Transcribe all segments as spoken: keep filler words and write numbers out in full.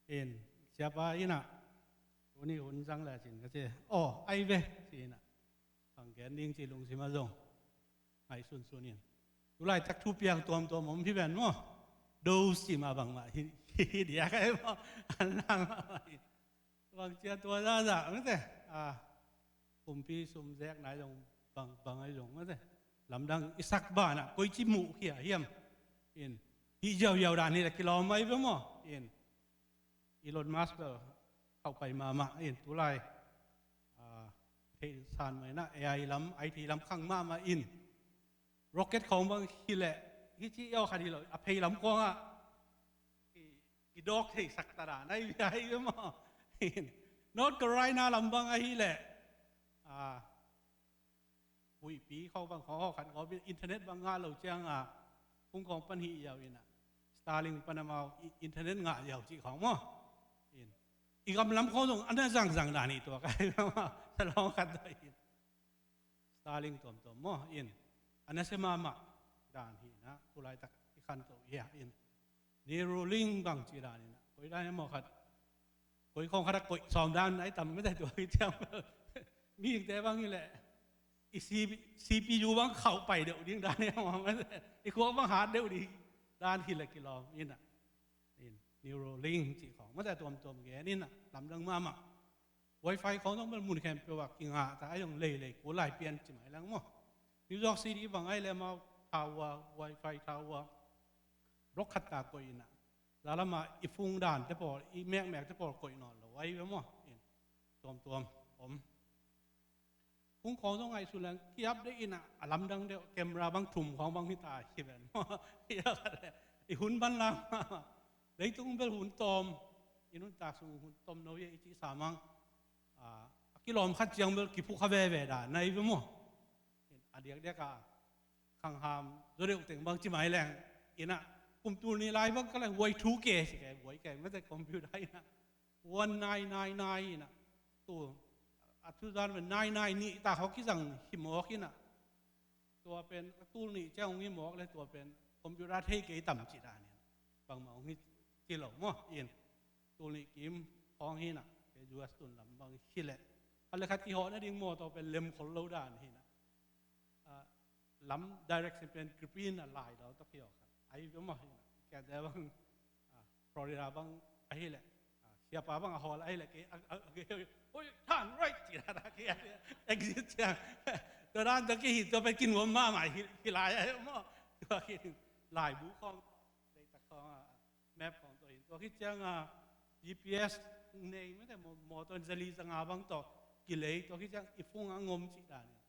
In, siapa in ah, tuni hun zang le cin ka ci, aw, ai ve, ci in ah, bang gen ding ci lungsim ah zong ngaihsunsun in. Tulaitak thupiang tuamtuam om hi ven maw. Dose ci mah bangmah hi, hi, hi diak ai maw. An lang mah hi. Bang ci a tua zahzah mate. Ah, kumpi sum zek nai zong bang, bang ai zong mate. Lamdang i sak banah koici muh khia hiam. In, hih ziauziau dan hi le kilawm ai ve maw. In, Elon Musk bel khauh pai mahmah in, tulai, ah, thei san mah in ah, A I lam, I T lam khang mahmah in. Rocket khawng bang hi leh, hi ci i aw khat hi lo, a phei lam khawng ah i, i dawk theisak ta dan ai ve, ai ve maw. In, North Carolina lam bang ahi leh, ah, huihpi khawng bang khawng, khat khawng internet bang ngah lo ciang a, phung khawng pan hih ziau in ah, Starlink pan amau i-, internet ngah ziau cih khawng maw. In, i gam lam khawng zong a na zangzang dan hi tua ka hi maw. Salawng khat tua in, Starlink tuamtuam maw. In, a nasia mahmah dan hi in ah, tulaitak i khantoh hi a in. Neuralink bang ci dan in ah, koi dan hi maw khat, koi khawng khat a koih sawm dan ai tam mate, tua hi ciang. Mihingte bang hi leh i C P, C P U bang khauh pai deuh ding dan hi maw mate, i khuak bang hat deuh ding dan hi leh kilawm in ah. In, Neuralink cih khawng mate, tuamtuam gen in ah, lamdang mahmah. Wi-Fi khawng zong bel mun khempeuh ah kingah ta, ai zong leilei kul lai pian ci mai lang maw. New York City bang ai leh amau tower, Wi-Fi tower block khat ta koih in ah, zalam ah i phung dante pawl, i mekmekte pawl koih nawn lo ai ve maw. In, tuamtuam om. Phung khawng zong ngaihsun leng ki-update in ah, a lamdang deuh, camera bang thum khawng bang hi ta hi ven maw. Hi a khat leh i hun ban lam. Leitung bel hun tawm, i nuntak sung hun tawm no hi a i cih sa mang. Ah, a kilawm khat ciang bel kiphukha veve dan ai ve maw. In, a diakdiak a khangham zaw deuh teng bang ci mai leng in ah, kum tul nih lai bang ka leh huai thu ke si ke, huai ke mate, computer in ah one nine nine nine in ah, tul, a thuzan bel nine nine nih ta khawng kizang hi mawk in ah, tua pen a tul nih ciang hong hi mawk leh tua pen computer thei kei tam ci dan in ah, bangmah hong hi ci lo maw. In, tul nih kim khawng hi in ah, kei U S tun lam bang hi leh, khat leh khat kihawh nading mawtaw pen lem khol lo dan hi in ah. Ah, lam direction pen green a lai dal tawh kiawk khat ai ve maw hi in ah. Kiate bang, ah, Florida bang ahi leh, ah, siapa bang a hawl ahi leh kei, a, a, a, kei, oi, turn right ci dan a kei, exit ciang. Tua dan tawh kihi, tua pen kinuam mahmah hi, hi lai ai maw. Tua kihi laibu khawng, leitak khawng, ah, map khawng tua hi in. Tua khit ciang a, G P S nei mate, maw, mawtaw in zali zanga bang tawh kilei, tua khit ciang i phung ah ngom cih dan in.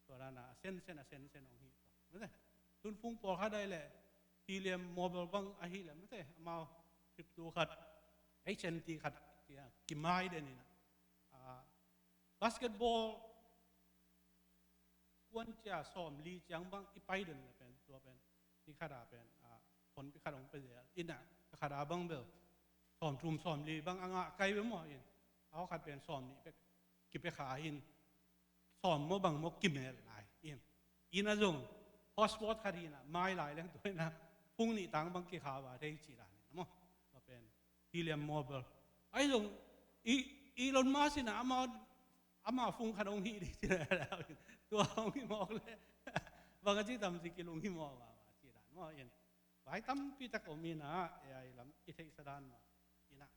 Tua dan a, a sensen, a sensen hong hi tua mate. Tun phung pawlkhat ai leh, Helium Mobile bang ahi leh mate, amau trip tu khat, H N T khat, kimai den in ah. Ah, basketball kuancia sawmli ciang bang i pai den leh pen, tua pen, ni khat a pen, ah, honpi khat hong pia zel in ah, ka khat a bang bel sawmthum sawmli bang a ngah kai ve maw in. A hawkhat pen sawmnih pek kipia kha hi in, sawm maw bang maw kimel lai in. In ah zong hotspot khat hi in ah, mai lai leng tua in ah, phung nih tang bang kikha va thei ci dan in ah maw. Tua pen Helium Mobile. Ai zong i, Elon Musk in ah, amau, amau phung khat hong hih ding ci leh, tua hong hih mawk leh bang a ci tam ci, kilung hih mawk va, va ci dan maw in. Vai tampi tak om in ah, A I lam i theihsa dan mah in ah.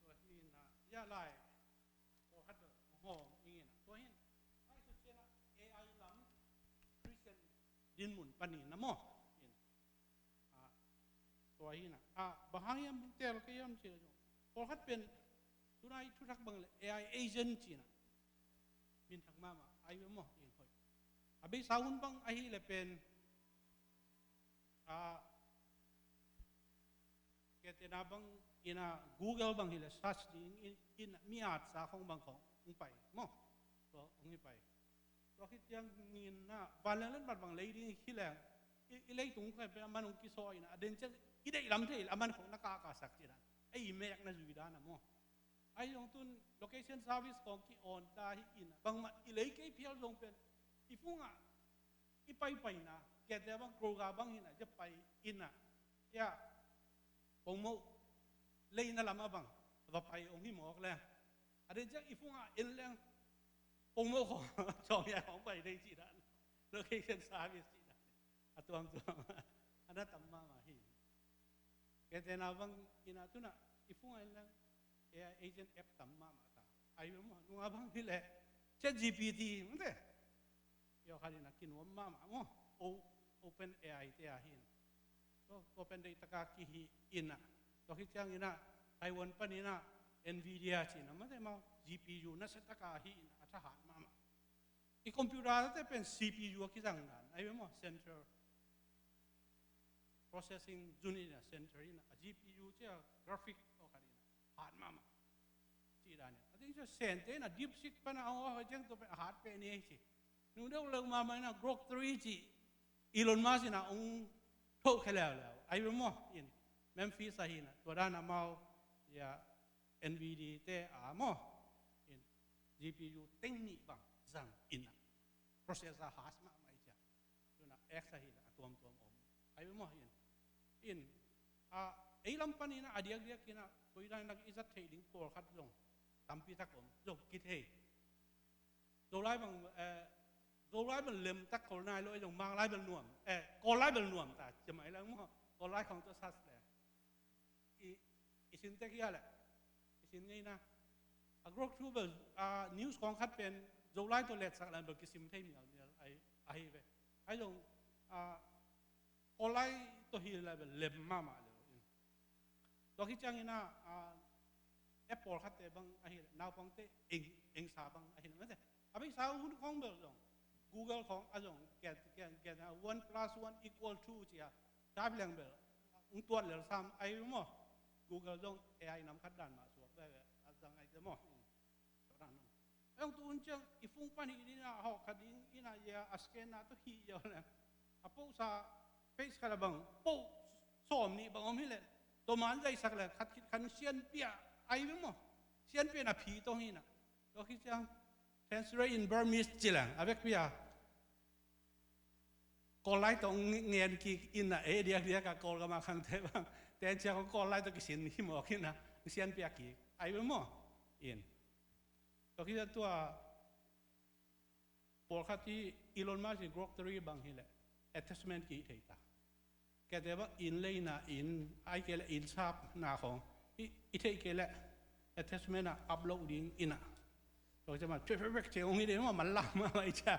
Tua hi in ah, ya lai, pawlkhat bel hong hawm ing in ah. Tua hi in, ngaihsut ciang ah, A I lam Christian dinmun panin ah maw. In, ah, tua hi in ah, ah, bang hang hiam tel ka hiam ci leh zong, pawlkhat pen tunai thuthak bang leh A I agent ci in ah, minthang mahmah ai ve maw, in hoih. A beisa hun bang ahi leh pen, ah, kiate na bang in ah, Google bang hi leh search ding in, in mi atsa khawng bang khawng hong pai maw. Tua hong hi pai. Tua khit ciang in ah, vanleng letmat bang lei ding hi leng, i, i leitung khempeuh a man hong kisaw in ah, a den ciang i deih lam thei leh a man khawng na kahkahsak ci dan, ei mek na zui dan ah maw. Ai zong tun location service khawng ki-on ta hi in ah, bangmah i lei kei phial zong pen, i phung ah i paipaina, kiate bang Kroger bang hi in ah, zia pai in ah, ya, pongmoh Leina lamah bang va pai hong hi mawk leng, a den ciang i phungah en leng, pongmawh khawng, cawngya khawng pai dei cih dan, location service cih dan, a tuamtuam a na tam mahmah hi. Kei tena bang ina tunah i phungah en leng, A I agent app tam mahmah ta. Ai maw, nunga bang hi leh, ChatGPT mate. Yo, khat ina kinuam mahmah maw. O, OpenAI te a hin. Tua, tua pen deih taka kihi ina. Tua hi ciang ina, Taiwan pan ina, Nvidia cina mate maw, GPU nasia taka hi ina, a thahat mahmah. I computer te pen CPU a kizang dan. Ai maw, central processing unit ina, center ina, a GPU cia graphic aw khat ina, hat mahmah. Cih dan ina. A ding cia Sente ina, DeepSeek pana aw, a ciang tua pen a hat pen ni ci. Nung deuh leu mahmah ina Grok three ci Elon Musk ina hong thoh khia leuleu. Ai maw in Memphis a hi ina. Tua dan amau ya NVIDIA te a maw in GPU teng nih bang zang ina. Processor has mahmah i cia. Tuna X a hi ina a tuamtuam om. Ai maw in. In, a, ei lam pan ina a diakdiak ina, koi dan ina i zat theih ding pawlkhat zong tampi tak om. Zong kithei. Zolai bang, eh, Zolai bang lem tak Kawl nai lo, ei zong Manglai bang nuam, eh, Kawllai bang nuam ta, ciamai lang maw, Kawllai khawng tua sas le. I, i sin tek hia le, i sin ngeina. A Grok three bang, a, news khawng khat pen, Zolai tua letsak lan bang kisim thei mialmial, ai, ai ve. Ai zong, a, Kawllai tawh hi lai bel lem mahmah lel in. Tua hi ciangin ah, ah, app pawlkhatte bang ahi leh, naupangte eng, engsa bang ahi leh mate. A beisa hun khawng bel zong, Google khawng a zong, gen, gen, gen, ah, one plus one equal two ci a, type leng bel, ung tuat lel sam ahi maw. Google zong A I nam khat dan mah suak ve ve, a zang ahi te maw. Tua dan maw. Hong tu un ciang i phung pan hi ding a, hawh kha ding in a, ya, a scan na tawh hi ya le. A post a page khat a bang, post sawm nih bang om hi le. Tua man zaisak le, khat khit khat sianpi a, ai ve maw. Sianpi a phi tawh hi na. Tua khit ciang, translate in Burmese ci le, a vekpi a. Kawllai tawh ngen kik in a, eh, diakdiak a Kawlgam a khangte bang. Ten ciang Kawllai tawh kisin hi mawk in a, sianpi a kik. Ai ve maw. In. Tua khit ciang tua, pawlkhat hi Elon Musk in Grok three bang hi leh, attachment ki thei ta. Kei te bang in lei na in, ai kei leh in sap na khawng. I, i thei kei leh, attachment a upload ding in a. Tua khit ciang man, pek, pek, pek, ciang ung hi ding maw, man lam a, ai cia.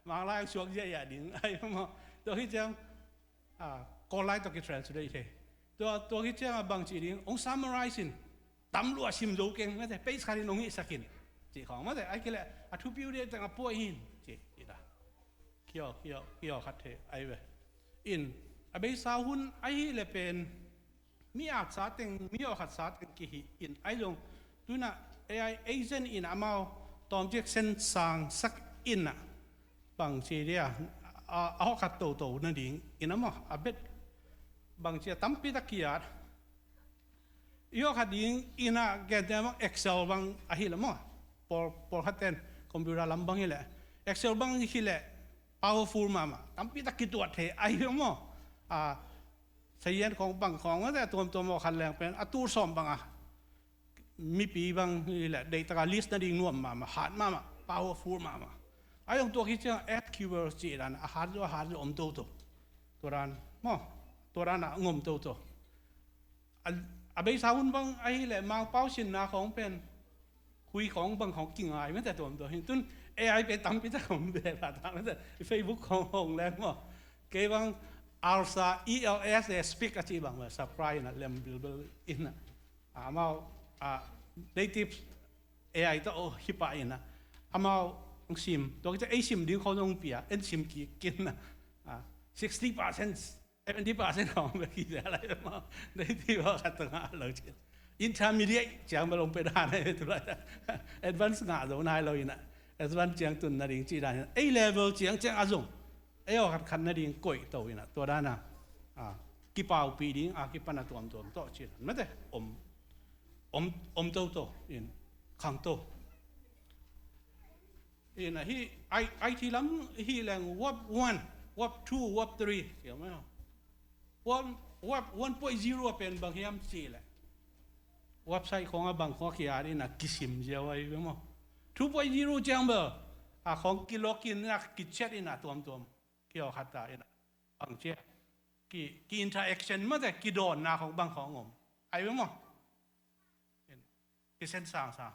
Mang lai suak zia ya ding, ai maw. Tua khit ciang, ah, Kawllai tawh ki translate thei. Tua, tua khit ciang a bang ci ding, ung summarize in. Tam lua sim zo keng, mate, page khat in ung hi sak in. Ci khawng, mate, ai kei leh, a thupi uh ding teng a puai hin. Ci, ci ta. Kio, kio, kio khat thei, ai ve. In, a beisa hun, ai hi leh pen, mi at sa teng, mi aw khat sa teng ki hi in, ai zong, tuna A I agent in amau, tawm ciak sen sang sak in a, bang ci dia, a, a hawh khat toto na ding, in a maw, a bet, bang ci a tampi tak ki at. I hawh khat ding, in a, gen te bang Excel bang, ahi leh maw, pawl, pawlkhat ten, computer lam bang hi leh, Excel bang hi leh, powerful mahmah, tampi tak ki tuat thei, ahi leh maw, a, sayan khawng bang khawng, a tuamtuam aw khat leng pen, a tool sawm bang a. Mipi bang hi leh, deih taka list na ding nuam mahmah, hat mahmah, powerful mahmah. Ai zong tua khit ciang add keywords ci dan, a hat zo, a hat zo om toto. Tua dan, maw, tua dan a ngom toto. A, a beisa hun bang ahi leh, Mangpau sinna khawng pen, hui khawng bang khawng kingai, mate tuamtuam hin. Tun A I pen tampi tak om ve la ta, mate. Facebook khawng hong leng maw. Kei bang, Elsa, E L S A, speak a ci bang, subscribe in a, lem bilbil in a. Amau, a, native A I tawh hi pah in a. Amau hong sim, tua khit ciang ei sim ding khawng hong pia, en sim kik in a. A, sixty percent, seventy percent hong pia kik a lai maw. Native a khat tawh ngah lo ci. Intermediate ciang bel hong pia dan a, tu lai. Advance ngah zo nai lo in a. Advance ciang tun na ding ci dan in a. A level ciang ciang a zong. Ei aw khat khat na ding koih to in a, tua dan a, a, kipaupih ding a kipan a tuamtuam tawh ci dan. Mate, om, om, om toto in, khang to. In a hi, I, I T lam hi leng web one, web two, web three. Siam maw. Web, web one point zero a pen bang hiam ci leh. website khong a bang khong a ki-at in a kisim ziau ahi ve maw. Two point zero ciang bel a khong ki-log in a ki-chat in a tuamtuam ki-awkhatta in a bang cia ki, ki-interaction mate kidawnna khong bang khong om ahi ve maw. Kisen sangsang.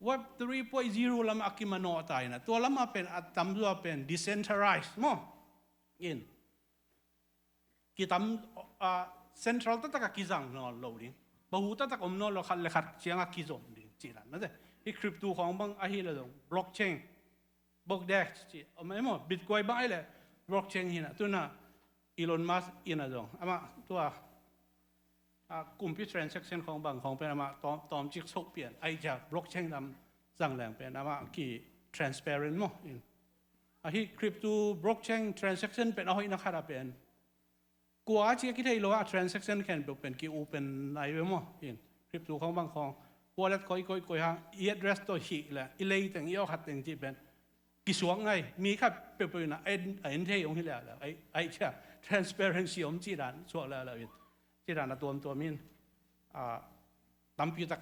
Web three point zero lam a kimanawh ta in a tua lam a pen a tamzaw pen decentralized maw. In kitam, ah, central taktak a kizang nawn lo ding. Bahu taktak om nawn lo, khat le khat ciang a kizom ding cih dan mate. Hi crypto khong bang ahi le zong blockchain, blockdex cih om ahi maw. Bitcoin bang ahi le blockchain hi na. Tuna Elon Musk in a zong amah tua, ah, kumpi transaction khong bang khong pen amah tawm, tawmcik soh pian ahi cia blockchain lam zang leng pen amah ki transparent maw. In ahi crypto blockchain transaction pen a hoihna khat a pen kua a ci a kithei lo a transaction khempeuh pen ki-open ahi ve maw. In crypto khong bang khong wallet khong i koih koih hang i address tawh hih le i lei teng i awkhat teng cih pen kisuak ngai. Mi khat peuhpeuh in a en, a en thei hong hi le le ahi, ahi cia transparency om cih dan suak le le in cih dan a tuamtuam in, ah, tampi tak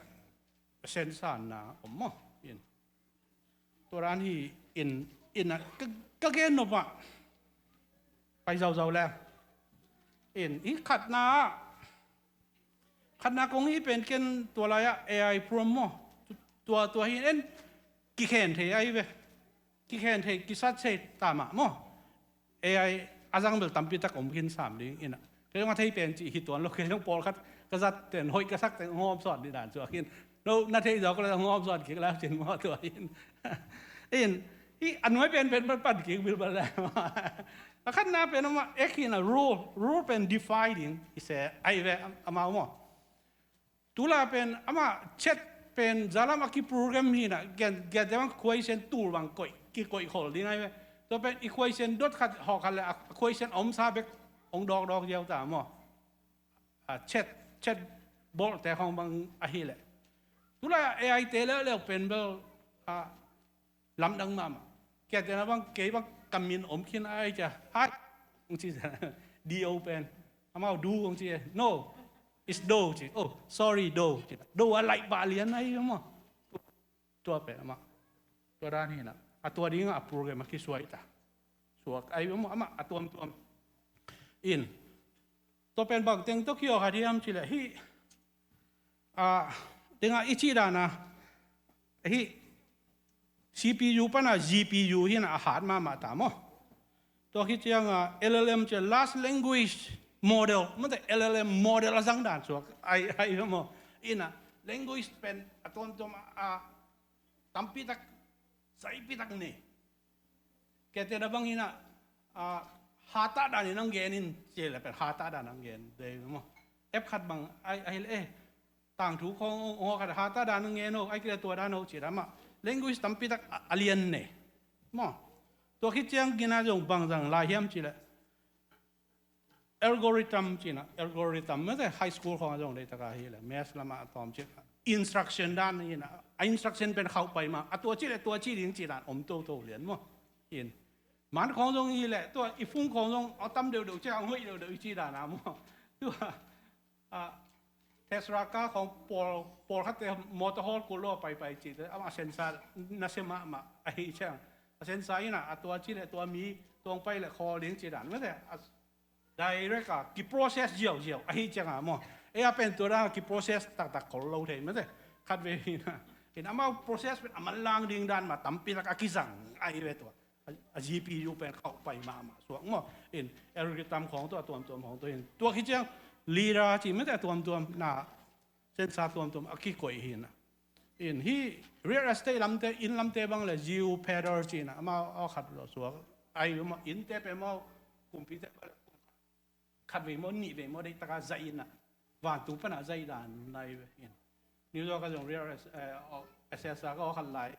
sensanna om maw. In tua dan hi in, in a ka, ka gen nop ah pai zauzau le. In hi khatna, khatna kong hi pen ken tua lai-ah A I prom maw. Tua, tua hi en kikhen thei ahi ve. Kikhen thei, kisat thei ta mah maw. A I a zang bel tampi tak om khin sam ding in a. Kei zong a thei pen cih hi tuan lo, kei zong pawlkhat ka zat ten hoih ka sak ten hong hawm sawn dih dan suak in. No, na thei zaw ko le hong hawm sawn kik lau cin maw tua in. In, hi a nuai pen pen pan pan kik bilbal le. A khatna pen amah ek hi na rule, rule pen defy ding i se ahi ve amau maw. Tula pen amah chat pen zalam a kiprogram hi na, gen, gen te bang question tul bang koih, kikoih khol ding ahi ve. Tua pen equation dot khat hawk khat le a question a omsa bek hong dawkdawk ziau ta maw. A chat, chat bawlh te khong bang ahi le. Tula A I te leuleu pen bel a lamdang mahmah. Kiate na bang kei bang ka min om khin ai cia. Hai. Ong ci cia. D O pen. Amau do ong ci. No. It's do ci. Oh, sorry, do ci. Do a laih bah lian ai maw. Tua pen amah. Tua dan hi na. A tua ding a program a kisuai ta. Suak ai maw amah a tuamtuam. In. Tua pen bang teng tawh kiawk a diam ci le hi. A, tengah i cih dana, hih C P U pana G P U hi na a hat mahmah ta maw. Tua khit cianga L L M ci a large language model, mate L L M model a zang dan suak ai, ai maw. Ina language pen a tuamtuam a tampi tak, saipi tak nei. Kei te na bang ina, a, hata dan in ang gen in, ci le pen hata dan ang gen dei maw. App khat bang ai, ai le, eh, tangthu khong ong khat hata dan ang gen o, ai kile tua dan o ci da mah. Language tampi tak a, a lian nei. Maw. Tua khit ciang gina zong bang zang lai hiam ci le. Algorithm cina, algorithm mate high school khong a zong deitaka hi le, maths lama a tawm cina. Instruction dan ina, a instruction pen khauh pai ma, a tua ci le tua ci ding ci dan om toto lian maw. In. Man khong zong hi le, tua i phone khong zong a tam deuhdeuh cia, a hoih deuhdeuh i ci dan a maw. Tua, a, Tesla car khong pawl, pawlkhatte motor hall kul lo a paipai ci te, ama sensor na se mahmah, ahi ciang. A sensor ina, a tua ci le tua mi, tuang pai le khawl ding ci dan. Mate, a, direct a kiprocess ziauziau ahi cianga maw. Ei a pen tua dan a kiprocess taktak khol lo thei mate. Khat ve hi na. In amau process pen a manlang ding dan ma tampi tak a kizang ahi ve tua. A, a G P U pen khauh pai mahmah suak maw. In algorithm khong tua tuamtuam khong tua in. Tua hi ciang leader ci mate a tuamtuam na sensor tuamtuam a kikoih hi na. In hi real estate lamte, inn lamte bang le Jupiter cina, amau a khat lo suak. Ai maw, innte pe maw, kumpite pe le khat vei maw, nih vei maw, deitaka zaih ina. Vantung pana zaih dan nai ve in. New York a zong real es-, eh, o, assessor ka aw khat lai.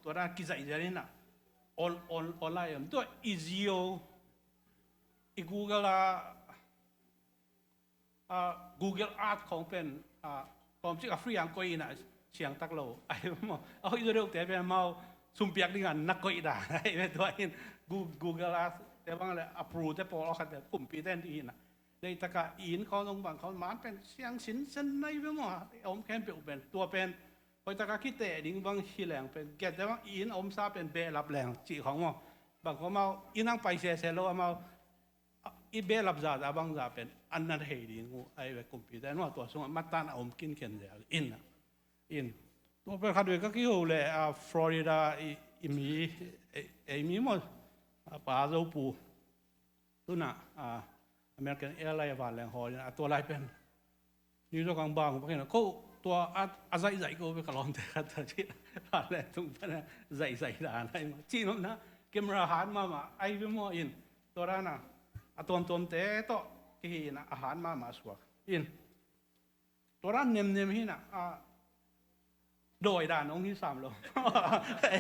Tua dan kizaih zian ina. On, on, online om. Tua i Jio, i Google a, a, Google Earth khong pen, a, tawmcik a free ang koih ina siang tak lo. Ai maw, a hoih zaw deuhte pen mau sumpiak dinga na koih da. Ai ve tua in Gu-, Google Earth te bang le a pru te pawl a khat te kumpi te an ti ina. Leitakah i inn khawng zong bang khawng man pen siang sinsen nai ve maw, a om khempeuh pen. Tua pen hoihtaka kiteh ding bang hi leng pen, kiate bang i inn a omsa pen behlap leng cih khawng maw. Bang khawng amau inn ang pai sese lo, amau i behlap zahzah bangzah pen an na thei ding uh ahi ve. Kumpite in maw tua sungah matan a om kinkhen zel in ah. In tua pen khat vei ka kiho leh, a, Florida i, i mi, ei, ei mi maw, a, pa Zopu. Tunah, a, American Airline a vanleng hawl in a, tua lai pen New York ang bang pakin a, ko tua a, a zaihzaih ko ve ka lawmte khat ta ci. Vanleng tung pan a zaihzaih dan ai maw. Cih nopna camera hat mahmah ai ve maw in. Tua dan a, a tuamtuamte tawh kihi in a, a hat mahmah suak in. Tua dan nemnem hi in a, a, dawi dan hong hi sam lo.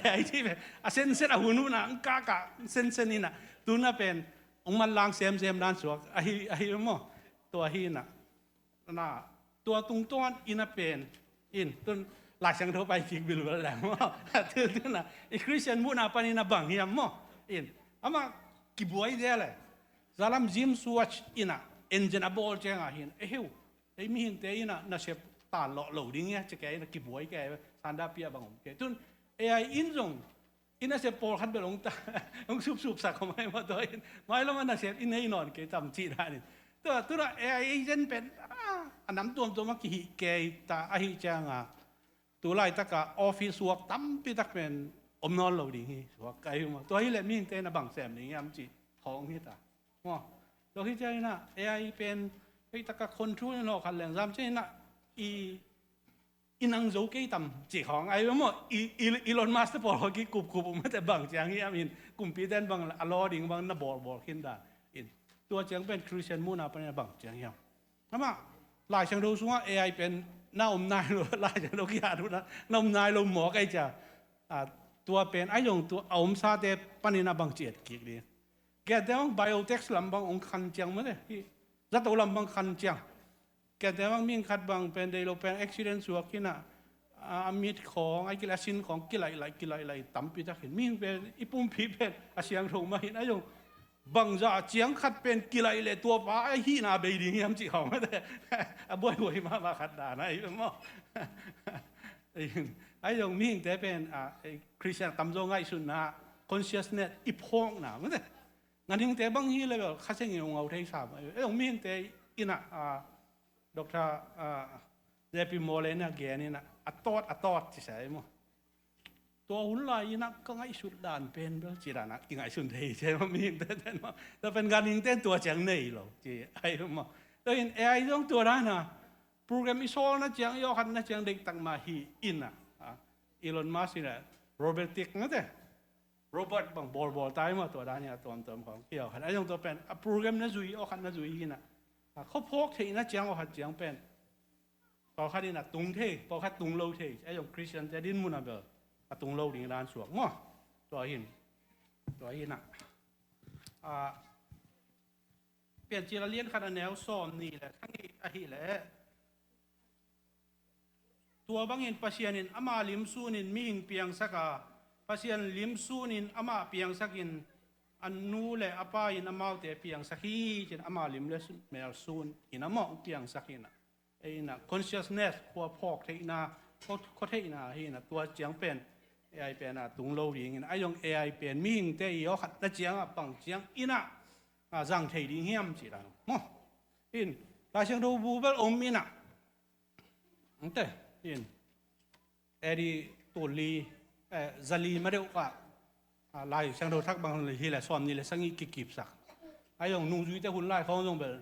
Ai ci ve. A sensen a hun hun a, ang kaka sensen in a. Tuna pen hong manlang semsem dan suak. Ahi, ahi maw. Tua hi in a. Na, tua tungtawn in a pen. In, tun Lai Siangtho pai kik bilbel leng maw. Tun, tun a. I Christian muhna panin a bang hiam maw. In. Amah kibuai dia le. Zalam Jim Schwartz in a. Engine a bawl ciang a hi in. Ehiu. Ei mihingte in a nasep tan lawh lo ding ia, ci kei in a kibuai kei, sanda pia bang om kei. Tun A I in zong i nasep pawlkhat bel hong ta, hong supsupsak om ai maw tua in. Mailam a nasep i nei nawn kei tam cih dan in. Tua, tua A I agent pen, a, a nam tuamtuam a kihih kei ta ahi ciang a. Tu laitaka office work tampi tak pen om nawn lo ding hi. Suak kai maw. Tua hi leh mihingte in a bang sem ding hiam cih khawng hi ta. Maw. Tua hi ciang in a, A I pen, hei taka control in hawh khat leng zam ciang in a, i, i nang zo kei tam cih khawng ai maw, i, i, Elon Musk te pawl khawng kikupkup um te bang ciang hiam in, kumpite in bang a law ding bang na bawlbawl khin dan. In, tua ciang pen Christian muhna panin a bang ciang hiam. Amah, Lai Siangtho sungah A I pen na om nai lo, Lai Siangtho kiat hun a, na om nai lo mawk ai cia. A, tua pen, ai zong tua, a omsate panin a bang ciat kik ding. Kiate bang biotech lam bang hong khan ciang mate, hi, zato lam bang khan ciang. Kiate bang mihing khat bang pen, dei lo pen accident suak hi in a, a, a mit khawng, ai kilai a sin khawng, kilailaih, kilailaih, tampi tak hi in. Mihing pen, i pumpi pen, a siangtho mah hi in, ai zong, bangzah ciang khat pen, kilailaih tua pa, ai hihna bei ding hiam cih khawng mate. A buaihuai mahmah khat dan, ai maw. Ai zong mihingte pen, a, Christian tamzaw ngaihsutna, consciousness, i phawkna, mate. Nganhingte bang hi le bel, kha seng in hong au thei sam. Ei zong mihingte in a, a, Doctor, a, J P Moore in a gen in a, a thought, a thought, ci sa ei maw. Tua hun lai in a ka ngaihsut dan pen bel, ci dan a, kingaihsun thei, ci ei maw, mihingte ten maw. Tua pen nganhingte tua ciang nei lo, ci ei maw. Tua in A I zong tua dan a, program i sawlna ciang, i awkhatna ciang deihtak mah hi in a, a, Elon Musk in a, robotic mate. Robot bang bawlbawl tai maw tua dan hi a tuamtuam khawng. Hi awkhat, a zong tua pen, a program na zui, awkhat na zui hi in a. A, khuaphawk theihna ciang awkhat ciang pen. Pawlkhat in a tung thei, pawlkhat tung lo thei. A zong Christian te din mun a bel. A tung lo ding dan suak maw. Tua hi in. Tua hi in a. A, Piancil a lian khat a neu sawm nih le sagih ahih leh. Tua bangin Pasian in ama lim sunin mihing piangsak a, Pasian lim sunin amah piangsakin a nu le a pa in amaute piangsak hi, ci in ama lim le mel sun in amah piangsak in a. Ei in a consciousness, khua phawk theihna, khua, khua theihna hi in a tua ciang pen, A I pen a tung lo ding in a, a zong A I pen mihingte i awkhatna ciang a pang ciang in a, a zang thei ding hiam ci dan. Maw. In, Lai Siangtho bu bel om in a. Ante, in. A D tul li, eh, za li ma deuh ka, a, Lai Siangtho thak bang hi le sawm nih le sagih kikipsak. A zong nungzuite hun lai khawng zong bel.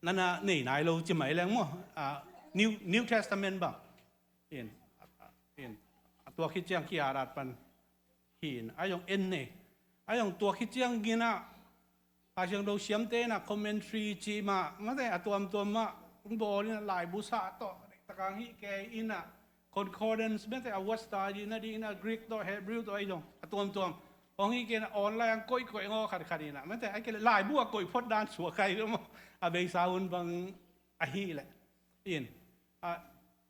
Nana nei nai lo ci mai leng maw. A, New, New Testament bang. In, a, a, in, a tua khit ciang ki-at at pan hi in, a zong en nei. A zong tua khit ciang gina, Lai Siangtho siamte in a commentary ci mah, mate a tuamtuam mah, hong bawl in a laibu sa tawh, takang hih kei in a concordance, mate a word study na ding in a Greek tawh, Hebrew tawh, a zong a tuamtuam. Hong hih kei in a online ang koihkoih ngaw khatkhat in a, mate a kei le laibu a koih phot dan suak kai maw, a beisa hun bang ahih leh. In, a,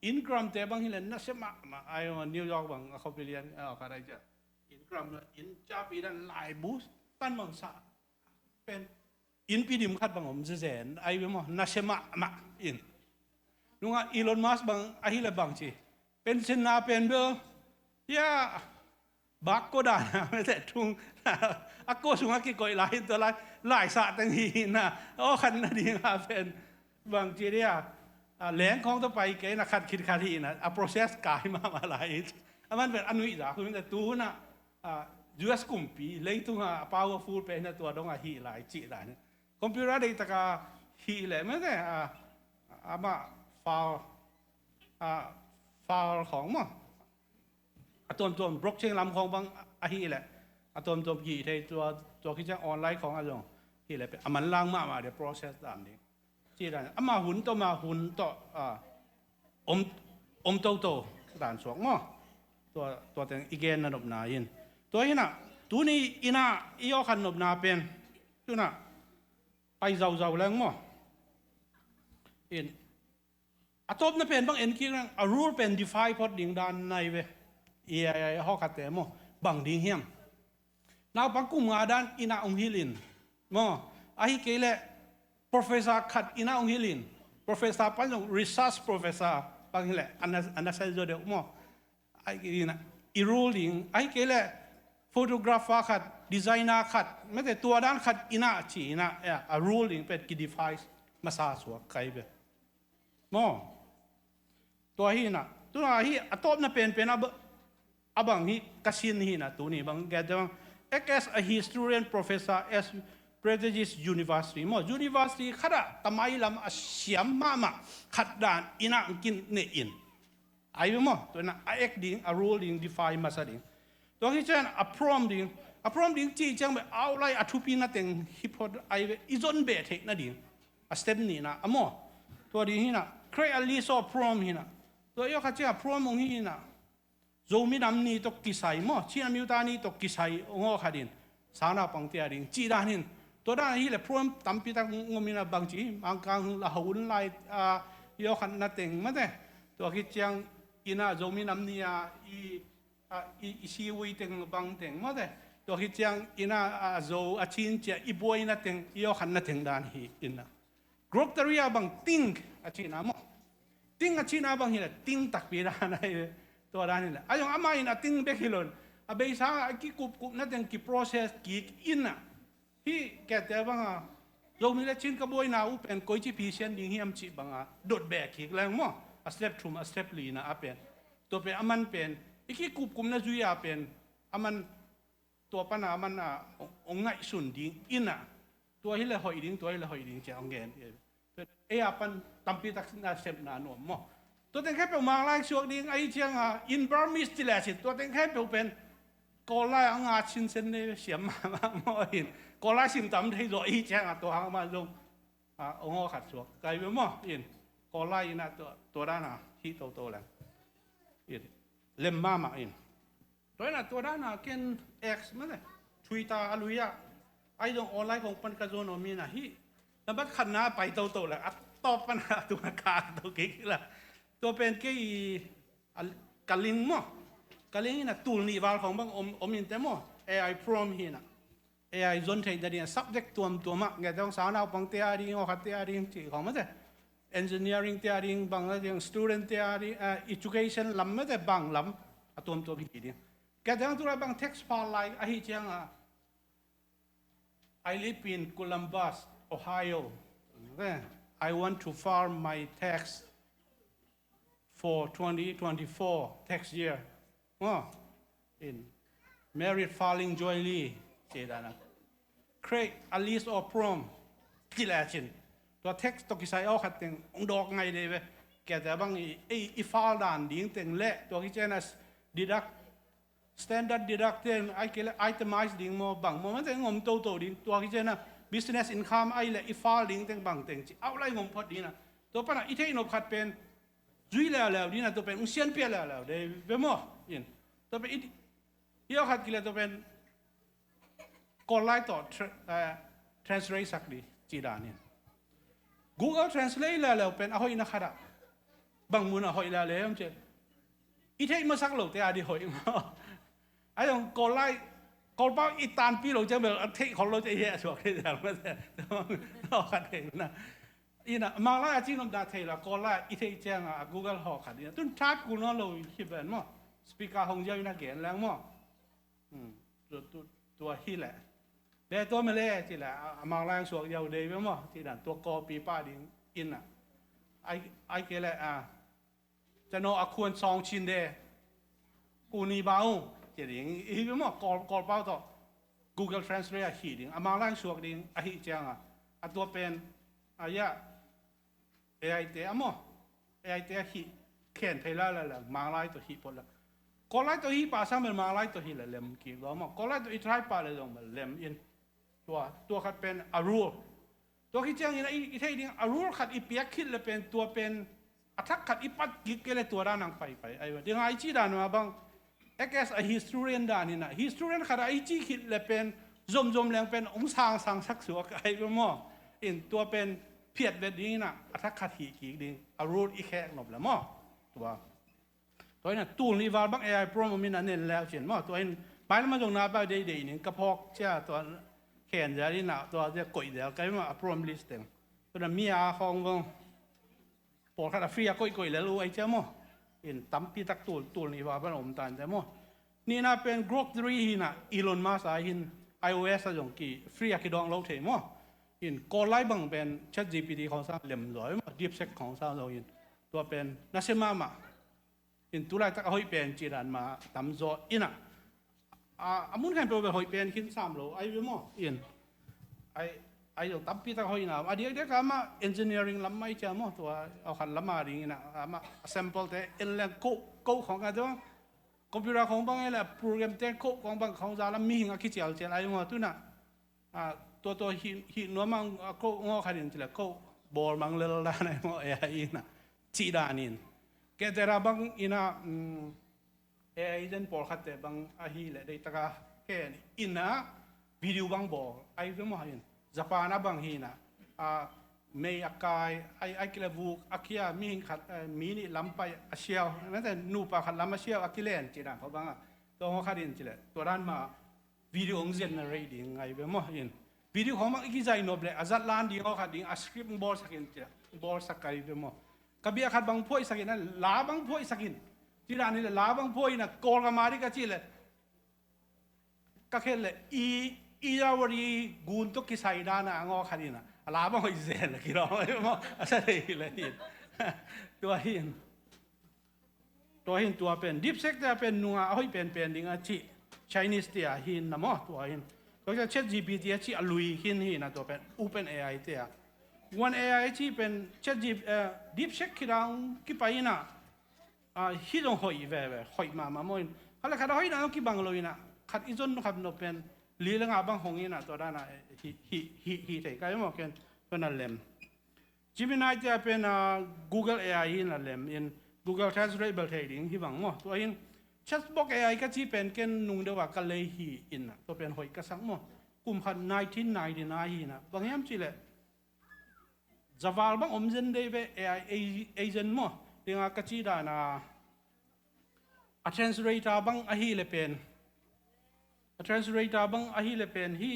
Ingram te bang hi le, nasia mahmah, a, New York bang, a, khuapi lian, a, khat ai cia. Ingram, in capi dan laibu, tan bang sa. Pen, innpi dim khat bang om zezen ai ve maw, nasia mahmah in. Nungah Elon Musk bang ahileh bang ci, pension na pen bel, ya, bak ko dan a mete thung a ko sungah kikoih lai, tua lai laisah teng hi na, aw khat nading a pen bang ci dia, a, leng khawng tawh pai kei na, khat khit khat hi na, a process kai mahmah lai. A man pen a nuih zak hun, tu na, a, U S kumpi leitung a powerful pen na, tua dong a hi lai cih dan. Computer deihtak a hi leh mete, a, amah file, a, file khawng maw, a tuamtuam blockchain lam khawng bang ahih leh a tuamtuam kihih thei, tua, tua khit ciang online khawng a zong hi leh a manlang mahmah dia, process dan ding. Cih dan, amah hun tawh, amah hun tawh, a, om, om toto dan suak maw. Tua, tua teng i gen na nopna in. Tua hi na, tuni in a i awkhat nopna pen, tu na, pai zauzau leng maw. In, a tawpna pen bang en kik leng, a rule pen defy phot ding dan nai ve. I, i, i hawkhatte maw, bang ding hiam? Naupang kum nga dan inn ah hong hilh in maw, ahi kei leh professor khat inn ah hong hilh in, professor pan zong research professor bang hileh a na, a na sai zaw deuh maw. Ahi kei leh i rule ding, ahi kei leh photographer khat, designer khat, mete tua dan khat inn ah ci inn ah, a rule ding pen ki defy masa suak kai ve maw. Tua hi na, tu na hi a tawpna penpen a ba, a bang hi ka sin hi na, tuni bang, get bang, act as a historian professor as prestigious university maw, university khat ah tamai lam a siam mahmah khat dan inn ah kin ne in. Ai ve maw, tua na a act ding, a rule ding, defy masa ding. Tua hi ciang a prompt ding, a prompt ding cih ciang ve, outline a thupi na teng hi phot ai ve, i zon beh theih na ding. A step nihna a maw. Tua ding hi na, create a list of prompt hi na. Tua i awkhat ciang a prompt hong hi na, Zomi nam ni tawh kisai maw, Chin a miuta ni tawh kisai hong awkhat in, sangnaupangte a ding cih dan in. Tua dan ahih leh prompt tampi tak ngom in a bang ci, Mangkang la ho un lai, a, i awkhat na teng mate. Tua khit ciang inn ah Zomi nam ni a i, a, i, i si ui teng bang teng mate. Tua khit ciang inn ah, a, Zo a Chin ci a i buai na teng, i awkhat na teng dan hi in a. Grok Taria bang ting a cihna maw. Ting a cihna bang hi leh ting takpi dan ahi ve. Tua dan hi leh a zong amah in a ting bek hi lo in, a beisa a kikupkup na teng ki process kik in a. Hih kehte bang a, Zomi le Chin ka buaina uh pen koici pi sian ding hiam cih bang a dot beh kik leng maw, a step thum, a step li na a pen. Tua pen a man pen i kikupkupna zui a pen a man, tua pan a man a hong, hong ngaihsun ding in a. Tua hi leh hoih ding, tua hi leh hoih ding ci a hong gen. Ei a pan tampi tak na sepna nuam maw. Tua teng khempeuh Mang lai suak ding ahi ciang a, in Burmese ci leh cin, tua teng khempeuh pen Kawl lai a nga cin sen ne siam mahmah maw in. Kawl lai sim tam thei zaw ahi ciang a, tua hang mah zong, a, hong aw khat suak kai ve maw in. Kawl lai in a tua, tua dan a hih toto leng in, lem mahmah in. Tua hi na, tua dan a ken X mate, Twitter a lui ah, ahi zong online kong pan ka zon om in a, hih nambat khatna pai toto leh a tawp pan a tua kak to kik la. Tua pen kei i, a, ka link maw. Ka link in a tul nih val khong bang om, om in te maw. A I prompt hi na. A I zon theih nading a subject tuamtuam ah, ngetdong sangnaupangte a ding, awkhatte a ding cih khong mate. Engineeringte a ding bang a ding, studentte a ding, eh, education lam mate, bang lam a tuamtuam hi ding. Ngetdong tu lai bang text phal lai ahih ciang a, I live in Columbus, Ohio. Okay. I want to file my tax for twenty twenty-four tax year. Maw, in married filing jointly, ci dan a. Create a list of prompt, ci leh cin. Tua tax tawh kisai awkhat teng hong dawk ngai dei ve. Kehte bang i, i, i file dan ding teng leh, tua khit ciang a deduct, standard deduct teng, ahih kei leh itemize ding maw, bang maw, mate ngom toto ding. Tua khit ciang a business income ahih leh i file ding teng bang teng ci, outline ngom phot ding a. Tua pan a i theih nop khat pen zui leuleu ding a, tua pen hong sianpih leuleu dei ve maw. In, tua pen i, i awkhat kik leh tua pen Kawl lai tawh tra-, eh, translate sak ding ci dan in. Google Translate leuleu pen a hoihna khat ah bang mun a hoih leuleu hiam cih leh, i theih masak lote a ding hoih maw. Ahi zong Kawl lai, Kawlpau i tanpi lo ciang bel a theih khol lo ciang i heh suak thei ciang mate. Haw khat thei na. Ina Manglai a cing nop dah thei lo, Kawllai i theih ciang a Google haw khat ina tun that kul nawn lo i khip ven maw. Speaker hong ziau ina gen leng maw. Tua hi leh be tua mele ci leh a Manglai ang suak ziau dei ve maw ci dan tua copy pah ding ina. Ai ke leh a Cano a khuan sawng cin de. Kuni bau ci ding i hi maw. Kawlpau tawh Google Translate a hih ding a Manglai suak ding a hih cianga a tua pen a ia A I te a maw. A I te a hih khen thei la la la Manglai tawh hih pot la. Kawllai tawh hih pah sang bel Manglai tawh hih la lem kik lo maw. Kawllai tawh i try pah le zong bel lem in. Tua tua khat pen a rule. Tua khi ciangin a i thei ding a rule khat i piak khit le pen tua pen a thak khat i pat kik ke le tua dan ang paipai ai va ding a i ci dan ma bang. Ek as a historian dan ina historian khat a i ci khit le pen zomzom leng pen ong sang sang sak suak ai va maw. In tua pen phiat vet ding ina a thak khat hih kik ding a rule i khek nop le maw. Tua Tua ina tul nih val bang A I prom om ina nen leu cin maw. Tua in pai lama zong na pai deidei ning ka phawk cia tua khen zel ina tua cia koih zel kai maw a prom list teng. Tua na mi a khawng vong pawlkhat a free a koih koih lel uh ai cia maw. In tampi tak tul tul nih val bang om tan te maw. Nihna pen Grok three hina Elon Musk a hin iOS a zong ki free a ki dawng lo thei maw. In Kawllai bang pen ChatGPT khawng sang lem zaw maw. DeepSeek khawng sang zong in tua pen na se mahmah. In tulaitak a hoih pen ci dan ma tamzaw ina a mun khan peuh bel hoih pen khin sam lo ai ve maw. In ai ai lo tampi tak hoih na a diakdiak a mah engineering lam mai cia maw tua a khat lam a ding ina a mah a sample te en leng ko ko khong a tua computer khong bang ele program te ko khong bang khong za lam mihing a kicial cial ai maw tuna. Tua tua hih nuam ang a ko ngaw khat in cile ko bawl mang lel dan ai maw A I ina cih dan in. Ketera bang ina A I zen pawlkhatte bang ahi le deitaka ken ina video bang bawl ai ve maw in. Japan a bang hi ina mei a kai ai ai kile vuk a kia mihing khat mi nih lam pai a siau nate nupa khat lam a siau a kilen cih dan kho banga. Tua ngaw khat in cile tua dan ma video hong generate ding ngai ve maw in. Video khawng bang i kizai nop le a zat lan ding aw khat ding a script hong bawlsak in cia bawlsak kai ve maw. Ka bia khat bang phuaisak in a la bang phuaisak in. Ci dan hi le la bang phuai in a kawl ka ma ding ka ci le ka khen le i i yawari gun tawh kisai dan a ngaw khat in a la bang hoih zen a kilawm ve maw a sa thei hi le hin. Tua hin. Tua hin tua pen DeepSeek te a pen nunga a hoih penpen ding a cih Chinese te a hin na maw tua hin. Tua kia ChatGPT a cih a lui hin hi na tua pen OpenAI te a. OneAI a cih pen ChatGPT DeepSeek khidang kipai ina hi zong hoih veve hoih mahmah maw in. Khat le khat a hoih na kibang lo ina khat i zon khat no pen li le nga bang hong ina tua dana hi thei kai maw ken tua na lem. Gemini te a pen a Google A I hi na lem in Google Translate bel thei ding hi bang maw. Tua in chatbot A I ka ci pen ken nung deuh a ka lei hi in na tua pen hoih ka sak maw. Kum khat nineteen ninety nine hi na bang hiam ci le zaval bang om zen dei ve A I agent maw. Dinga ka ci dan a a translator bang ahi le pen a translator bang ahi le pen hi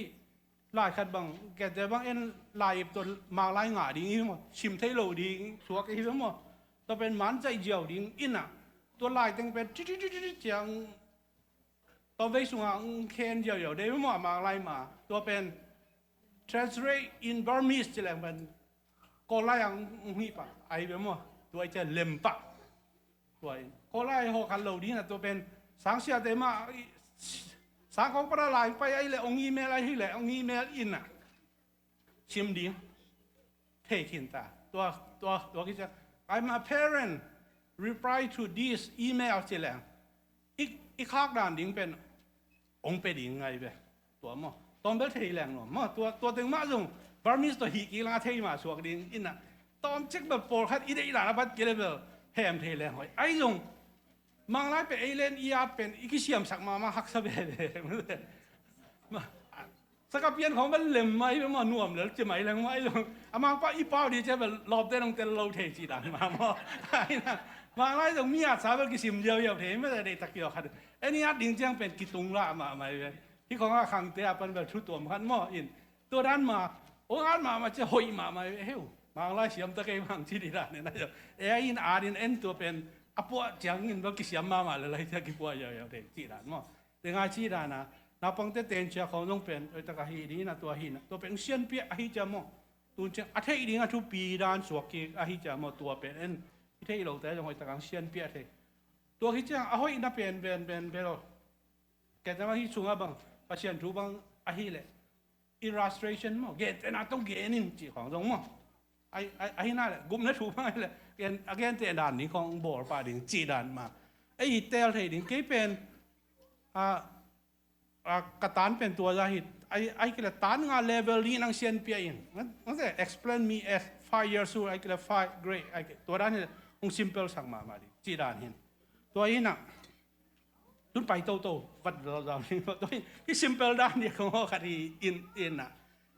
lai khat bang kete bang en lai ip to mak lai ngah ding hi maw sim thei lo ding suak hi maw. Tua pen man caih ziau ding ina tua lai teng pen titi titi ciang tua vei sunga khen ziau ziau dei maw mak lai ma tua pen translate in Burmese ci leng pen Kawllai ang hi pah ai ve maw. Tua i cia lem pah. Tua in Kawllai hawh khat lo ding a tua pen sang siate mah sang kong para lai pai ai le ong email ai hi le ong email in a sim ding thei khin ta. Tua tua tua ki cia I'm a parent reply to this email ci leng i khak dan ding pen ong pe ding ngai ve. Tua maw tawm bel thei leng nuam maw tua tua teng mah zong Burmese tawh hih kik langa thei mah suak ding ina tawm cek bel pawlkhat i deih dan a bat kei le bel hem thei leng hoih ai zong. Manglai pe ei len i at pen i kisiamsak mahmah haksa veve. Sakapian khawng bel lem mai ve maw nuam lel ci mai leng mai zong a mangpa i pau di cia bel lawpte nong tel lo thei ci dan mah maw. Manglai zong mi atsa bel kisim ziauziau thei mah deihtak kiaw khat. Eni at ding ciang pen kitung lah mah mai ve. Hih khong a khangte a pan bel thu tuam khat maw in. Tua dan mah, hong at mahmah cia hoih mahmah hi uh. Mang lai siam ta kei mang ci dih dan in a. E in at in en tua pen a puah ciangin bel kisiam mahmah le lai cia kipuah yauyau ding ci dan maw. Te ngai ci dan a, naupangte ten cia khong zong pen hoih tak a hi ding in a tua hi na. Tua pen sianpiah ahi cia maw. Tun ciang a theih ding a thupi dan suak kik ahi cia maw tua pen en. I theih lote zong hoih tak a sianpiah thei. Tua hi ciang a hoihna pen pen pen pen lo. Kei te mah hih sungah bang, Pasian thu bang ahih leh illustration maw, gentehna tawh gen in cih khong zong maw. Ahi, ahi, ahi na leh, gupna thu bang ahih leh, gen, a genteh dan ding khong bawl pah ding cih dan mah. Ei i tel thei ding, kei pen, a, a, ka tan pen tua za hi, ahi, ahi kei leh tan nga level ding nang sianpiah in. Nang, nang te explain me as five years old, ahi kei leh five grade, ahi kei, tua dan hi leh, hong simple sak mahmah ding, cih dan hin. Tua hi na, tun pai toto vat zau zau ni. Hi simple dan ni kong aw khat hi in in na.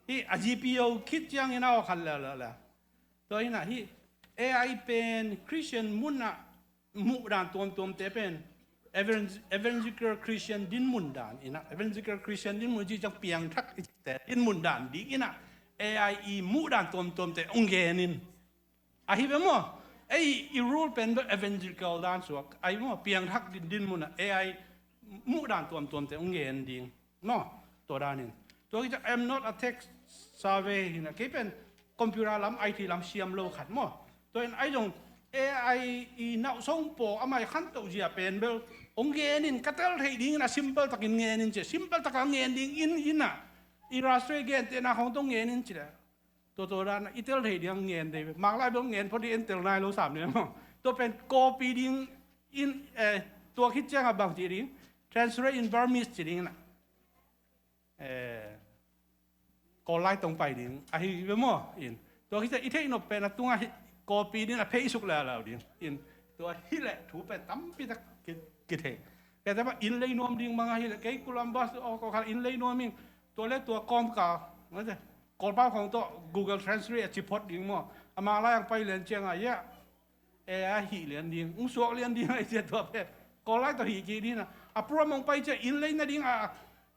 Hi a G P O khit ciangin aw khat le le le. Tua hi na hi A I pen Christian mun ah muh dan tuamtuam te pen evangel-, evangelical Christian din mun dan in na. Evangelical Christian din mun ci ciang piangthak i te din mun dan ding in na. A I i muh dan tuamtuam te ong gen in. Ahi ve maw? Ei i rule pen bel evangelical dan suak ahi maw? Piangthak din, din mun ah A I muh dan tuamtuam te ong gen ding maw? Tua dan in. Tua hi ta, I'm not a tech savvy hi na. Kei pen computer lam, I T lam siam lo khat maw? Tua in ahi zong A I i nauh song paw a mai khantoh zia pen bel ong gen in ka tel thei ding in a simple takin gen in ci. Simple tak a gen ding in in a. Illustration gentehna khong tawh gen in ci le. Tua tua dan a i tel thei ding a ngen thei. Mak lai bel ngen phot ding en tel nai lo sam ding maw. Tua pen copy ding in, eh, tua khit ciang a bang ci ding. Translate in Burmese ci ding na. Eh, Kawl lai tong pai ding. Ahi ve maw in. Tua khit ciang i theih nop pen a tung a hi, copy ding a phei suk lau lau ding. In tua hi leh thu pen tampi tak ki, ki thei. Kei te ba inn lei nuam ding bang ahi leh kei Columbus aw ko kha inn lei nuam in. Tua le tua kawm ka. Kawlpau khong tawh Google Translate a ci phot ding maw. A mak lai ang pai lian ciang a, ya. E a hih lian ding, ung suak lian ding a i cia tua pek. Kawl lai tawh hih kik ding a. A program ong pai cia inn lei na ding a,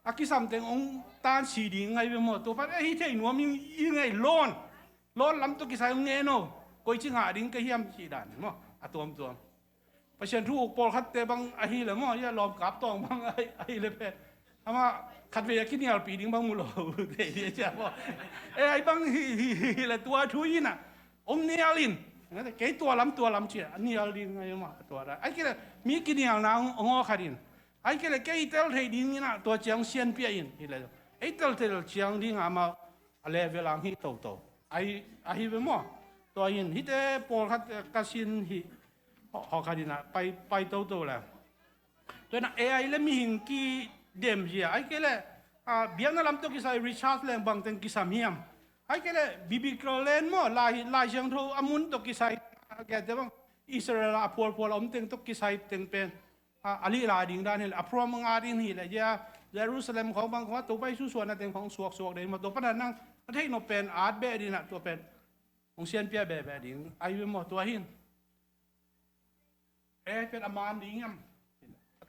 a kisam teng ong tan si ding ngai ve maw. Tua pan e hih thei nuam ing, i ngei lawn. Lawn lam tawh kisai ong ngen o. Koi ci ngah ding ka hiam hih dan maw. A tuamtuam. Pasian thu uk pawlkhatte bang ahi le maw, hia lawmkap tawng bang ahi, ahi le pen. Amah khatvei a kinialpi ding bang mu lo, thei ding a cia maw. E, ahi bang hi, hi, hi, hi le tua thu hi na. Om nial in. Kei tua lam, tua lam cia, a nial ding ahi maw, tua da. Ahi kei le, mi kinialna ong, ong aw khat in. Ahi kei le, kei tel thei ding in a, tua ciang sianpiah in, hi le. Ei tel tel ciang ding a maw, a level ang hi toto. Ahi, ahi ve maw. Tua hin, hite pawlkhat, eh, ka sin hi. Hawh, hawh khat in a, pai, pai toto le. Tua in a A I le mihing kidem zia. Ahi kei le, ah, biakna lam tawh kisai research leng bang teng kisam hiam. Ahi kei le, biblical land maw, Lai, Lai Siangtho a mun tawh kisai, ah, kei te bang, Israel a phualphual a om teng tawh kisai teng pen. A, a lih lai ding dan hi le, a phuam a nga ding hi le, zia, Jerusalem khong bang khong a Topa Jesu suan a teng khong suaksuak ding maw, tua pan a nang, a theih nop pen, at beh ding a, tua pen, hong sianpiah beh beh ding, ahi ve maw, tua hin. E pen a man ding hiam.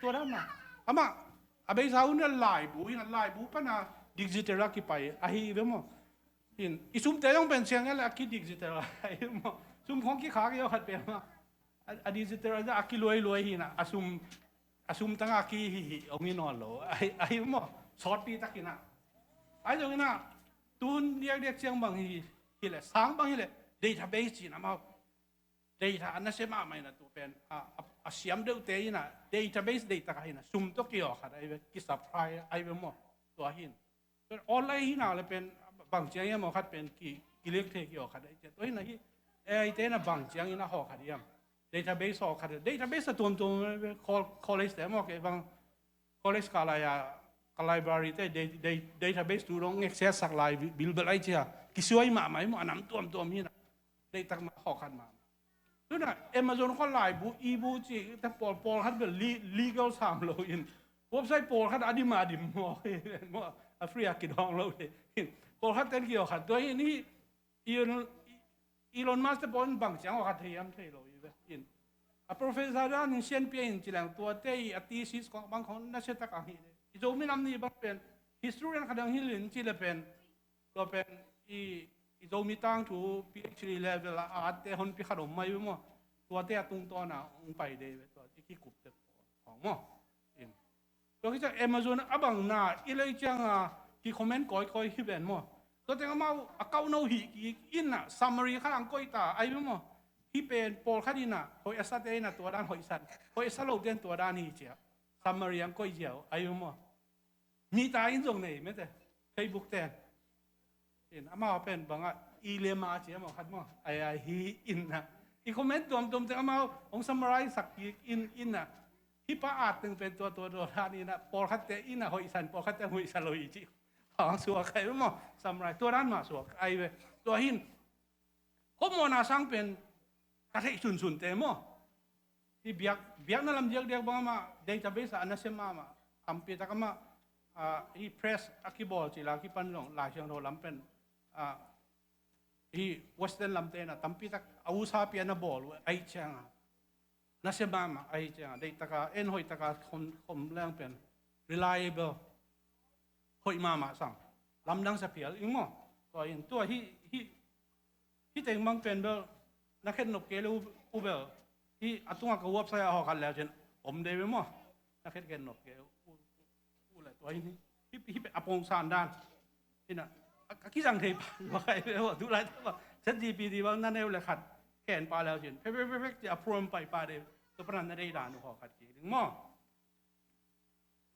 Tua dan mah. Amah, a beisa hun a laibu, hin a laibu pan a digital a kipai, ahi ve maw. Hin, i sumte zong pen siang a le a ki digital, ahi ve maw. Sum khong kikhak i aw khat pen mah. A, a digital a, a kiluailuai hi na, a sum, a sum tanga ki hi hi, ong hi nawn lo. Ahi, ahi maw, sawtpi tak hi na. Ahi zong hi na, tun diakdiak ciang bang hi, hi le, sang bang hi le, database ci na maw. Data a nasia mahmah hi na tua pen, a, a, a siam deuhte hi na, database data ka hi na, sum tawh ki aw khat ahi ve, ki supply ahi ve maw, tua hin. Online hi na le pen bang ciang hiam aw khat pen ki, ki liak thei ki aw khat ahi ciang. Tua hi na hi, A I te na bang ciang hi na haw khat hiam. Database haw khat. Database a tuamtuam, col-, college te maw kei bang. College ka lai a, ka library te, da-, da-, database tu dong ngek sia sak lai bi-, bilbel ahi cia. Kisuai mahmah hi maw a nam tuamtuam hi na. Deitak mah haw khat mahmah. Tuna, Amazon khua laibu, ibu ci, ta pawl, pawlkhat bel le-, legal sam lo in. Website pawlkhat a dim a dim maw, maw, a free a kidawng lo in. Pawlkhat ten ki aw khat. Tua hi ni, Elon, Elon Musk te pawl in bang ciang aw khat thei hiam thei lo i ve. In. A professor dan in sianpia in ci leng tua te i a thesis kong bang khong nasia tak a hi. I Zomi nam ni bang pen, Historian khat ang hilin ci le pen, tua pen i, i Zomi tangthu PhD level a atte honpi khat om mai ve maw. Tuate a tungtawn a hong pai dei ve tua i kikupte khong maw. In. Tua kiciang Amazon a bang na i lei ciang a ki comment kawikawi hi ven maw. Tua teng amau a kauno hi kik in a summary khat ang koih ta ai ve maw. Hi pen pawlkhat in a hoih a sate in a tua dan hoih san, hoih a sa lote in tua dan hi cia. Summary ang koih ziau ai ve maw. Mita in zong nei mete Facebook ten. In amau pen bangah i lema cia maw khat maw. Ai ai hi in a i comment tuamtuam teng amau hong summarize sak kik in in a hi pa at teng pen tua tua tua dan in a pawlkhatte in a hoih san pawlkhatte hoih sa lo hi ci. Hong suak ai ve maw. Summarize tua dan mah suak ai ve. Tua hin hopmawhna sang pen ka theih sunsunte maw. Hi biak, biakna lam diakdiak bang amah database ah a nasia mahmah. Tampi tak amah hi press a kibawl cila kipan zong Lai Siangtho lam pen hi Western lamte na tampi tak a usapi a na bawl uh ahi cianga nasia mahmah ahi cianga deihtaka en hoihtaka khom, khom leng pen reliable hoih mahmah sang lamdang sa phial ing maw. Tua in tua hi, hi Hi teng bang pen bel na khet nop kei le u bel hi a tunga ka website a hawkhat leu cin om dei ve maw. Na khet kei nop kei u le tua hi hi hi a pong san dan hi na a kizang thei pa lua kai ve maw. Tu lai ta ba chat G P T bang na neu le khat khen pa leu cin phek phek phek phek ci a prom pai pa dei. Tua pana na dei dan uh hawkhat kei ding maw.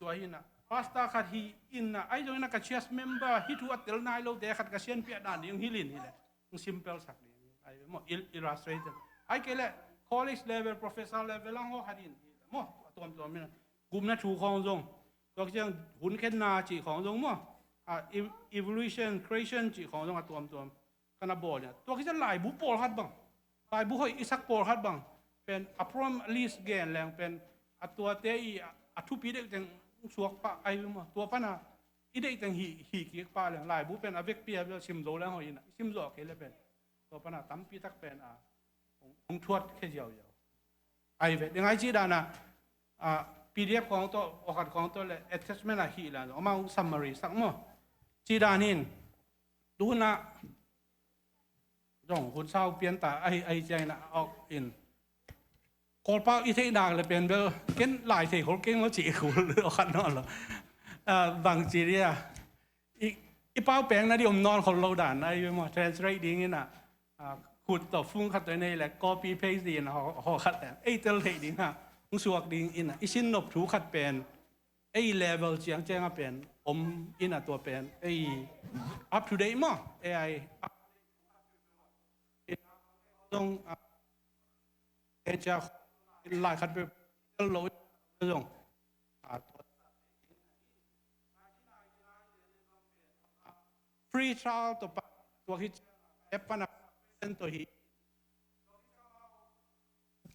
Tua hi na pastor khat hi in na ai zong in na ka church member hi thu a tel nai lote khat ka sianpiah dan ding hilin hi le ng simple sak ding ai maw illustrator ai kei le college level professor level ang ho khat in hi le maw a tuamtuam in na gupna thu khawng zong tua ciang hun khenna cih khawng zong maw evolution creation cih khawng zong a tuamtuam ka na bawl in tua kisa laibu pawlkhat bang laibu hoih i sak pawlkhat bang pen a prom list gen leng pen a tuate i a thupi deuh teng suak pah ai maw tua pana i deih teng hi hi kik pah leng laibu pen a vekpi a bel sim zo leng hoih in a i sim zo kei le pen tua pana tampi tak pen a hong thuat khe ziau ziau ai ve ding ai ci dan a P D F khawng tawh awkhat khawng tawh le attachment a hi la amau summary sak maw ci dan hin tuna zong hun sau pian ta ahi ahi ciangin a awk in Kawlpau i theih nak le pen bel ken lai thei khol keng lo ci i khul lo khat nawn lo bang ci dia i pau peng na di om nawn khol lo dan ahi maw translate dingin a khut tawh fung khat tawh nei le copy paste dingin haw khat le ei tel theih ding ha hong suak dingin a i sin nop thu khat pen ei level ciang ciang a pen om in a tua pen ei up to date maw ei ai zong ei cia lai khat pe lo zong free trial to pa tua hi app pana to hi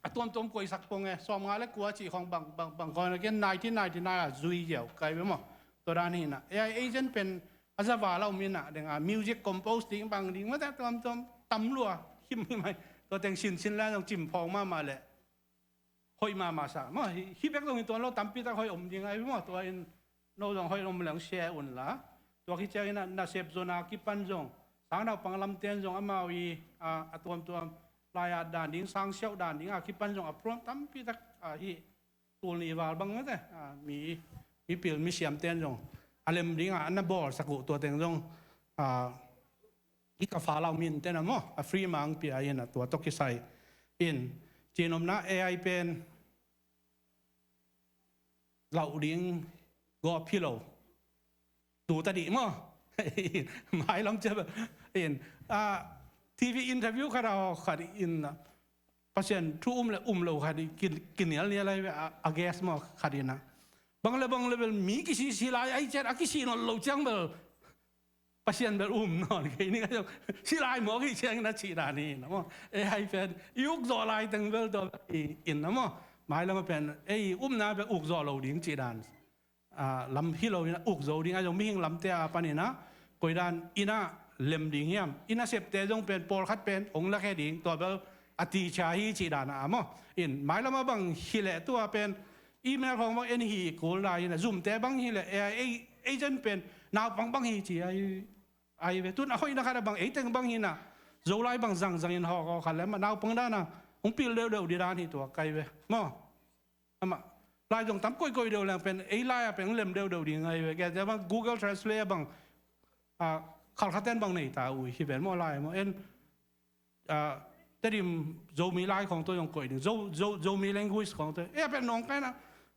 a tuamtuam koisak pong e sawm nga le kua cih khawng bang bang bang khawng ken nineteen ninety nine a zui ziau kai ve maw tua dan hi na A I agent pen a zava la um in a deng a music compose ding bang ding mata tuamtuam tam lua him him hai tua teng sin sin la zong cim phawng mahmah le hoih mahmah sa maw hi bek zong in tuan lo tampi tak hoih om ding ai maw tua in no zong hoih om leng share un la tua hi ciangin a nasep zona kipan zong sang naupang lamten zong amau i a tuamtuam lai at dan ding sang siauh dan ding a kipan zong a prom tampi tak a hi tul ni val bang mate mi mi pil mi siamten zong a lem ding a na bawl sak uh tua teng zong a i ka fa lau min ten a maw a free mang pia in a tua tawh kisai in cinomna A I pen lauh ding gawp hi lo tu ta dih maw mailam cia in a T V interview khat a khat in Pasian thu um le um lo khat in kinial nial ai a guest maw khat in a bang le bang le bel mi kisisi lai ai ciat a kisi nawn lo ciang bel Pasian bel um nawn kei ning a zong silai mawk hi ciangin a cih dan hi na maw. A I pen i uk zawh lai teng bel tua bel i in na maw. Mailam a pen ei upna bel uk zawh lo ding cih dan lam hi lo in a uk zo ding a zong mihing lamte a panin a koi dan in a lem ding hiam. In a septe zong pen pawlkhat pen ong lakhe ding tua bel a ticha hi cih dan a maw. In mailam a bang hileh tua pen email khawng bang en hi kul lai in a zumte bang hileh A I agent pen Naupang bang hi ci ahi, ahi ve. Tun a hoihna khat a bang, ei teng bang hi na, Zolai bang zangzang in hawk aw khat le mah naupang dan a hong pil deuhdeuh di dan hi tua kai ve maw. Amah lai zong tam koikoi deuh leng pen ei lai a pen hong lem deuhdeuh ding ahi ve. Kei te bang Google Translate a bang, a, khalkhaten bang nei ta uh hi pen maw lai maw en. A, Tedim Zomi lai khawng tawh zong koih ding, Zo, Zo, Zomi language khawng tawh. E, a pen nawng kaina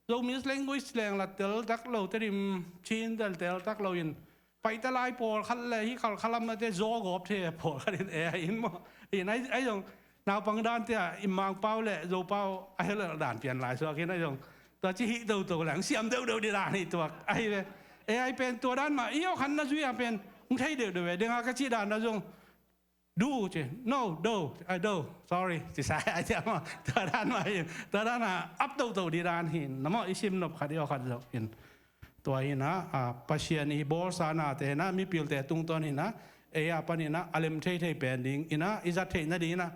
Zomi language leng la tel tak lo, Tedim Chin tel tel tak lo in. Paita lai pawlkhat le hi khalkhalam a te zaw gawp the pawlkhat in e a in maw. In ai, ai zong naupang dan te a in Mangpau le Zopau a helel dan pian lai suak in ai zong. Tua ci hi toto leng siam deuhdeuh di dan hi tuak. Ahi ve. E ai pen tua dan mah, i awkhanna zui a pen hong thei deuhdeuh ve. Denga ka ci dan a zong. Du ci, no, do, ai do, sorry, ci sa ai cia maw. Tua dan mah hi, tua dan a ap toto di dan hi, na maw i sim nop khat i aw khat zok in. Tua hi na, a, Pasian i bawlsa na te hi na, mipilte tungtawn hi na, ei a pan hi na, a lem theithei pen ding hi na, i zat theih nading hi na,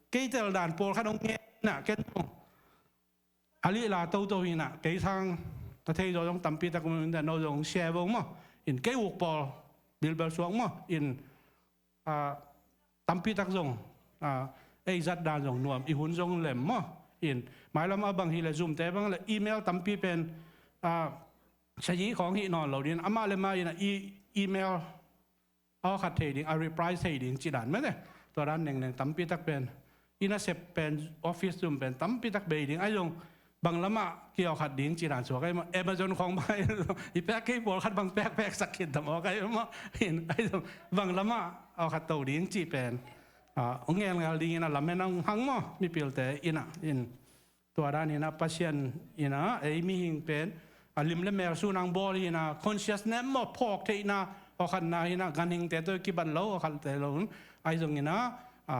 kei tel dan pawlkhat hong ngen hi na, ken zong. A lih la toto hi na, kei sang, ka thei zaw zong tampi tak mun in no zong share vo maw. In kei uk pawl, bilbel suak maw. In, a, tampi tak zong, a, ei zat dan zong nuam, i hun zong lem maw. In, mailam a bang hi le Zoom te bang le email tampi pen, a, sayi khawng hi nawn lo din, amah le mah in a i, email, a aw khat thei ding, a reply thei ding ci dan mete. Tua dan nengneng tampi tak pen. I nasep pen, office zum pen, tampi tak bei ding. Ai zong, bang lamah, ki aw khat ding ci dan suak ai maw. Amazon khawng bang, i pek kei pawlkhat bang pek pek sak khin tam aw kai maw. In, ai zong, bang lamah, aw khat to ding ci pen. A, hong ngelngel ding in a lam hen hong hang maw, mipilte in a, in. Tua dan hi na Pasian hi na, ei mihing pen, a lim le mel sun ang bawl hi na, consciousness maw phawk theih na, aw khat na hi na, ganhing te tawh kibat lo, aw khat te lo, ai zong hi na, a,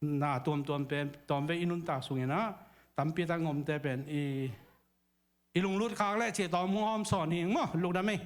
na tuamtuam pen, tawm ve i nuntak sung hi na, tampi tak ngom te pen, i, i lunglut khak le, ci tawm hong hawm sawn hi maw, lukdam ei.